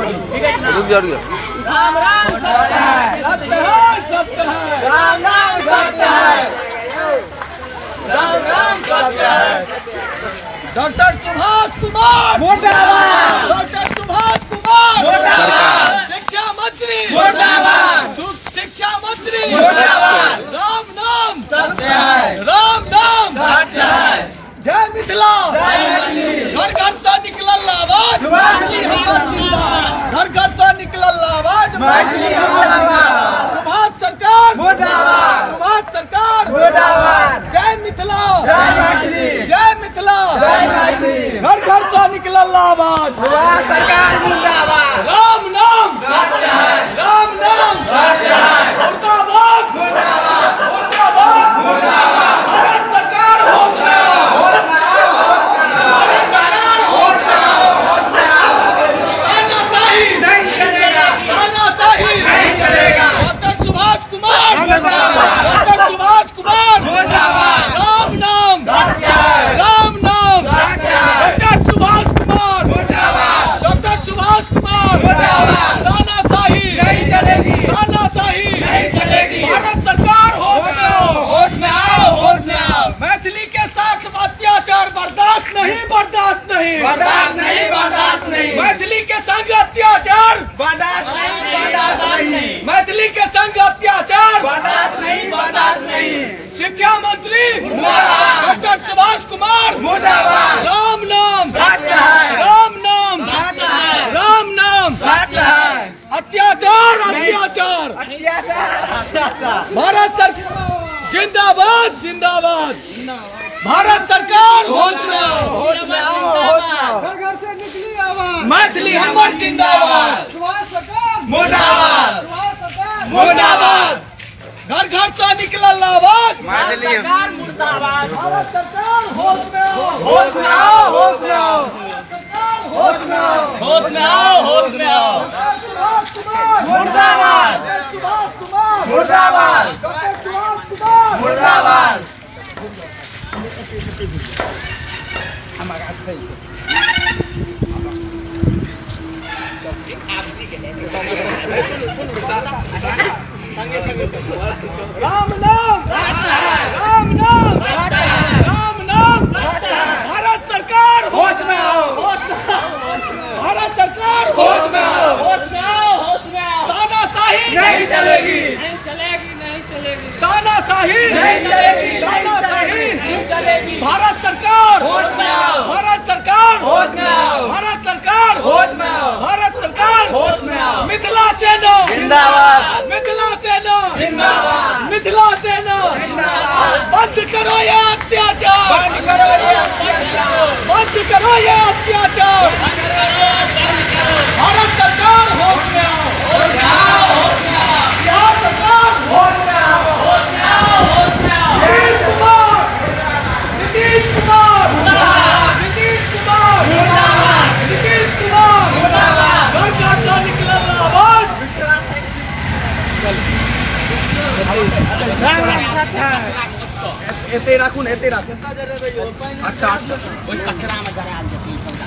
रुक जा रुक जा। राम राम सत्य है, सत्य है, सत्य है, राम राम सत्य है, राम राम सत्य है। डॉक्टर सुभाष कुमार मुर्दाबाद, डॉक्टर सुभाष कुमार मुर्दाबाद, शिक्षा मंत्री मुर्दाबाद, शिक्षा मंत्री मुर्दाबाद। राम नाम सत्य है, राम नाम सत्य है। जय मिथिला, जय मैथिली। घर घर से निकलल आवाज मैथिली हमर जिंदाबाद, घर घर से निकलल आवाज मैथिली हमर जिंदाबाद। सुभाष सरकार मुर्दाबाद, सुभाष सरकार मुर्दाबाद। जय मिथिला, जय मैथिली, जय मिथिला, जय मैथिली। घर घर से निकलल आवाज सुभाष सरकार मुर्दाबाद। राम नाम सत्य है, राम नाम सत्य है। मुर्दाबाद मुर्दाबाद मुर्दाबाद मुर्दाबाद। भारत सरकार होश में आओ, होश में आओ, भारत सरकार होश में आओ, होश में आओ। तानाशाही नहीं चलेगा, तानाशाही नहीं चलेगा। डॉक्टर सुभाष कुमार मुर्दाबाद, डॉक्टर सुभाष कुमार मुर्दाबाद। राम नाम सत्य है, राम नाम सत्य है। डॉक्टर सुभाष कुमार मुर्दाबाद, डॉक्टर सुभाष कुमार मुर्दाबाद। तानाशाही नहीं चलेगी, तानाशाही नहीं चलेगी। भारत सरकार होश में आओ, होश में आओ, होश में आओ। मैथिली के साथ अत्याचार बर्दाश्त नहीं, बर्दाश्त नहीं, बर्दाश्त नहीं, बर्दाश्त नहीं। मैथिली के संग अत्याचार बर्दाश्त नहीं, बर्दाश्त नहीं। मैथिली के संग अत्याचार बर्दाश्त नहीं, बर्दाश्त नहीं। शिक्षा मंत्री डॉक्टर सुभाष कुमार मुर्दाबाद। राम नाम सत्य है, राम नाम सत्य है, राम नाम सत्य है। अत्याचार अत्याचार अत्याचार। भारत सरकार जिंदाबाद, जिंदाबाद। भारत सरकार होश में आओ, होश में आओ, होश में आओ। घर घर से निकली आवाज मैथिली हमर जिंदाबाद, सुभाष सरकार मुर्दाबाद, सुभाष सरकार मुर्दाबाद। घर घर से निकलल आवाज मैथिली मुर्दाबाद। भारत सरकार होश में आओ, होश में आओ, होश में आओ, होश में आओ, होश में आओ, होश में आओ। सुभाष कुमार मुर्दाबाद, सुभाष कुमार मुर्दाबाद, डॉक्टर सुभाष कुमार मुर्दाबाद। राम नाम सत्य है, राम नाम सत्य है, राम नाम सत्य है। भारत सरकार होश में आओ, होश में आओ, भारत सरकार होश में आओ, होश में आओ, होश में आओ। तानाशाही नहीं चलेगी, नहीं चलेगी, नहीं चलेगी। तानाशाही नहीं चलेगी, तानाशाही नहीं चलेगी। भारत सरकार होश में आओ, भारत सरकार होश में आओ, भारत सरकार होश में आओ, भारत सरकार होश में आओ। मिथिला सेना जिंदाबाद, मिथिला सेना जिंदाबाद, मिथिला सेना जिंदाबाद। बंद करो ये अत्याचार, बंद करो ये अत्याचार, बंद करो ये अत्याचार। भारत सरकार होश में आओ, होश में आओ, होश में आओ। बिहार सरकार होश में आओ, होश में आओ, होश में आओ। नीतीश कुमार, नीतीश कुमार, नीतीश कुमार, नीतीश कुमार मुर्दाबाद। घर घर से निकलल आवाज। एते राखू ने, एते राखू। अच्छा अच्छा, ओइ कचरा में जरायल जेतै पौधा।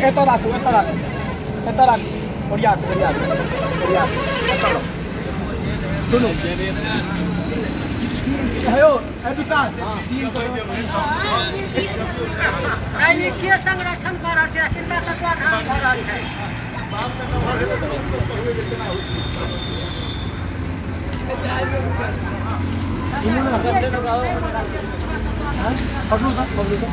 एतो राखू, एतो राखू, एतो राखू। ओरिया के, ओरिया के, ओरिया के। सुनू हेयो ए विकास, आइ के संरक्षण कऽ रहल छै, किनका तत्वाधान भऽ रहल छै? पकड़ू तो, पकड़ू तो।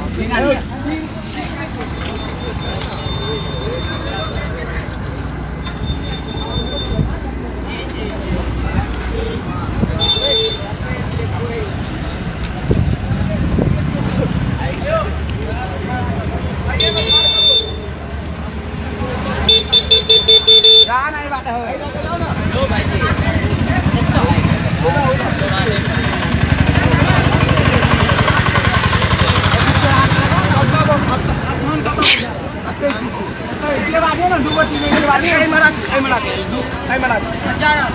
चार।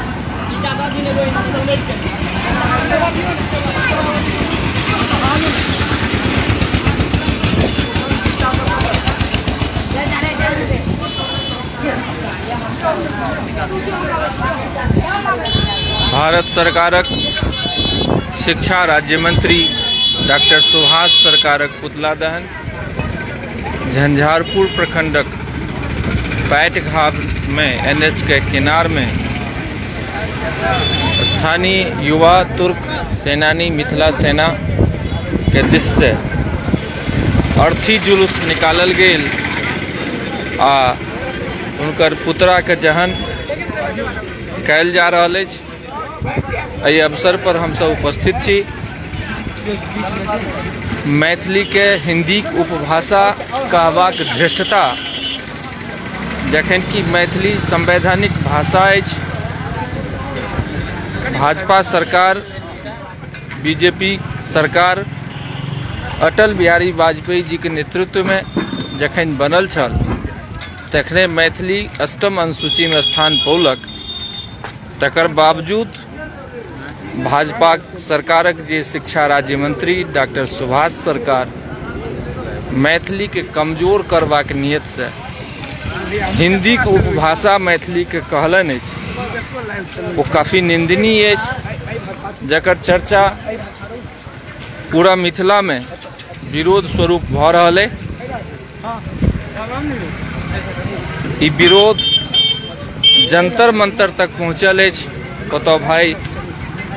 भारत सरकारक शिक्षा राज्य मंत्री डॉक्टर सुभाष सरकारक पुतला दहन झंझारपुर प्रखंडक पैटघाट में एनएच के किनार में स्थानीय युवा तुर्क सेनानी मिथिला सेना के दिस से अर्थी जुलूस निकालल गेल आ उनकर पुतला के जहन कैल जा रहल अछि। एहि अवसर पर हम सब उपस्थित छी। मैथिली के हिंदी उपभाषा कहबाक धृष्टता, जखन कि मैथिली संवैधानिक भाषा अछि। भाजपा सरकार, बीजेपी सरकार अटल बिहारी वाजपेयी जी के नेतृत्व में जखन बनल छल तखने मैथिली अष्टम अनुसूची में स्थान पौलक। तकर बावजूद भाजपा सरकारक जे शिक्षा राज्य मंत्री डॉक्टर सुभाष सरकार मैथिली के कमजोर करबाक नियत से हिंदी के उपभाषा मैथिली के कहलनि अछि, ओ काफ़ी निंदनीय अछि, जकर चर्चा पूरा मिथिला में विरोध स्वरूप भऽ रहल है। ई विरोध जंतर मंतर तक पहुँचल अछि। कतऽ भाई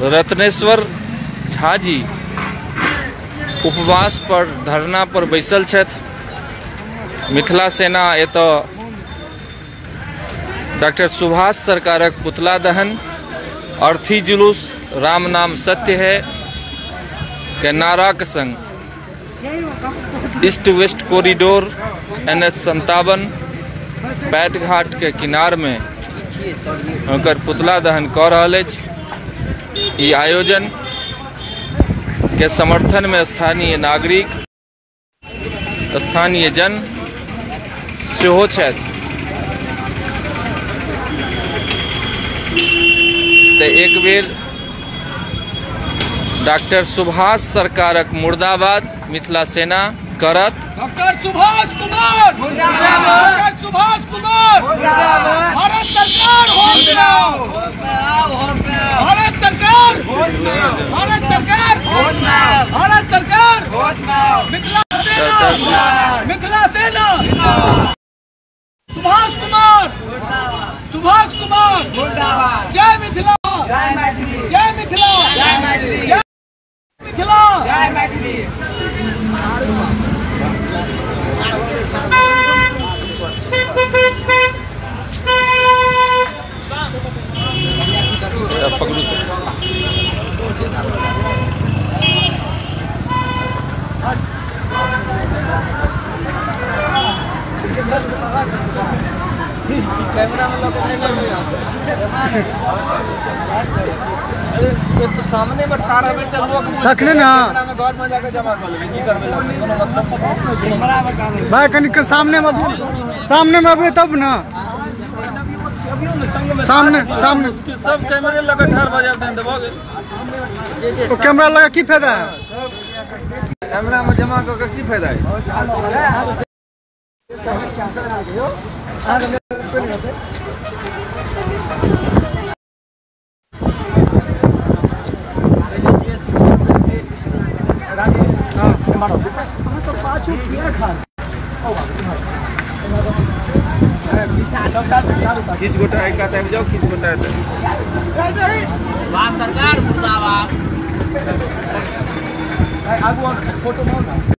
रत्नेश्वर झा जी उपवास पर धरना पर बैसल छथि। मिथिला सेना एतऽ डॉक्टर सुभाष सरकारक पुतला दहन, अर्थी जुलूस, राम नाम सत्य है के नाराक संग east west corridor NH 57 Paitghat के किनार में हुनकर पुतला दहन कऽ रहल अछि। ई आयोजन के समर्थन में स्थानीय नागरिक, स्थानीय जन सेहो छथि। तऽ एक बेर डॉक्टर सुभाष सरकारक मुर्दाबाद मिथिला सेना करत। डॉक्टर सुभाष कुमार मुर्दाबाद, डॉक्टर सुभाष कुमार मुर्दाबाद, भारत सरकार होश में आओ, भारत सरकार होश में आओ, भारत सरकार होश में आओ, भारत सरकार होश में आओ, मिथिला सेना, मिथिला सेना, सुभाष कुमार मुर्दाबाद, सुभाष कुमार मुर्दाबाद, जय मिथिला, जय मैथिली, जय मिथिला, जय मैथिली, जय मिथिला, जय मैथिली। पकड़ू तो कैमरा में अरे तो सामने में ठाड़ रहबै त लोग तखने ना में घर में जाके जमा कर लेबै, की करबै कोनो मतलब भाई कनिक सामने में, सामने में अबे तब ना, सामने सामने सब कैमरे लगा ठाड़ भ जाते हैं त भ गेल। तो कैमरा लगा की फायदा है? कैमरा में जमा क के की फायदा है? खींच गोटा एक आदमी जाओ, खींच गोटा सरकार मुर्दाबाद। आगू फोटो।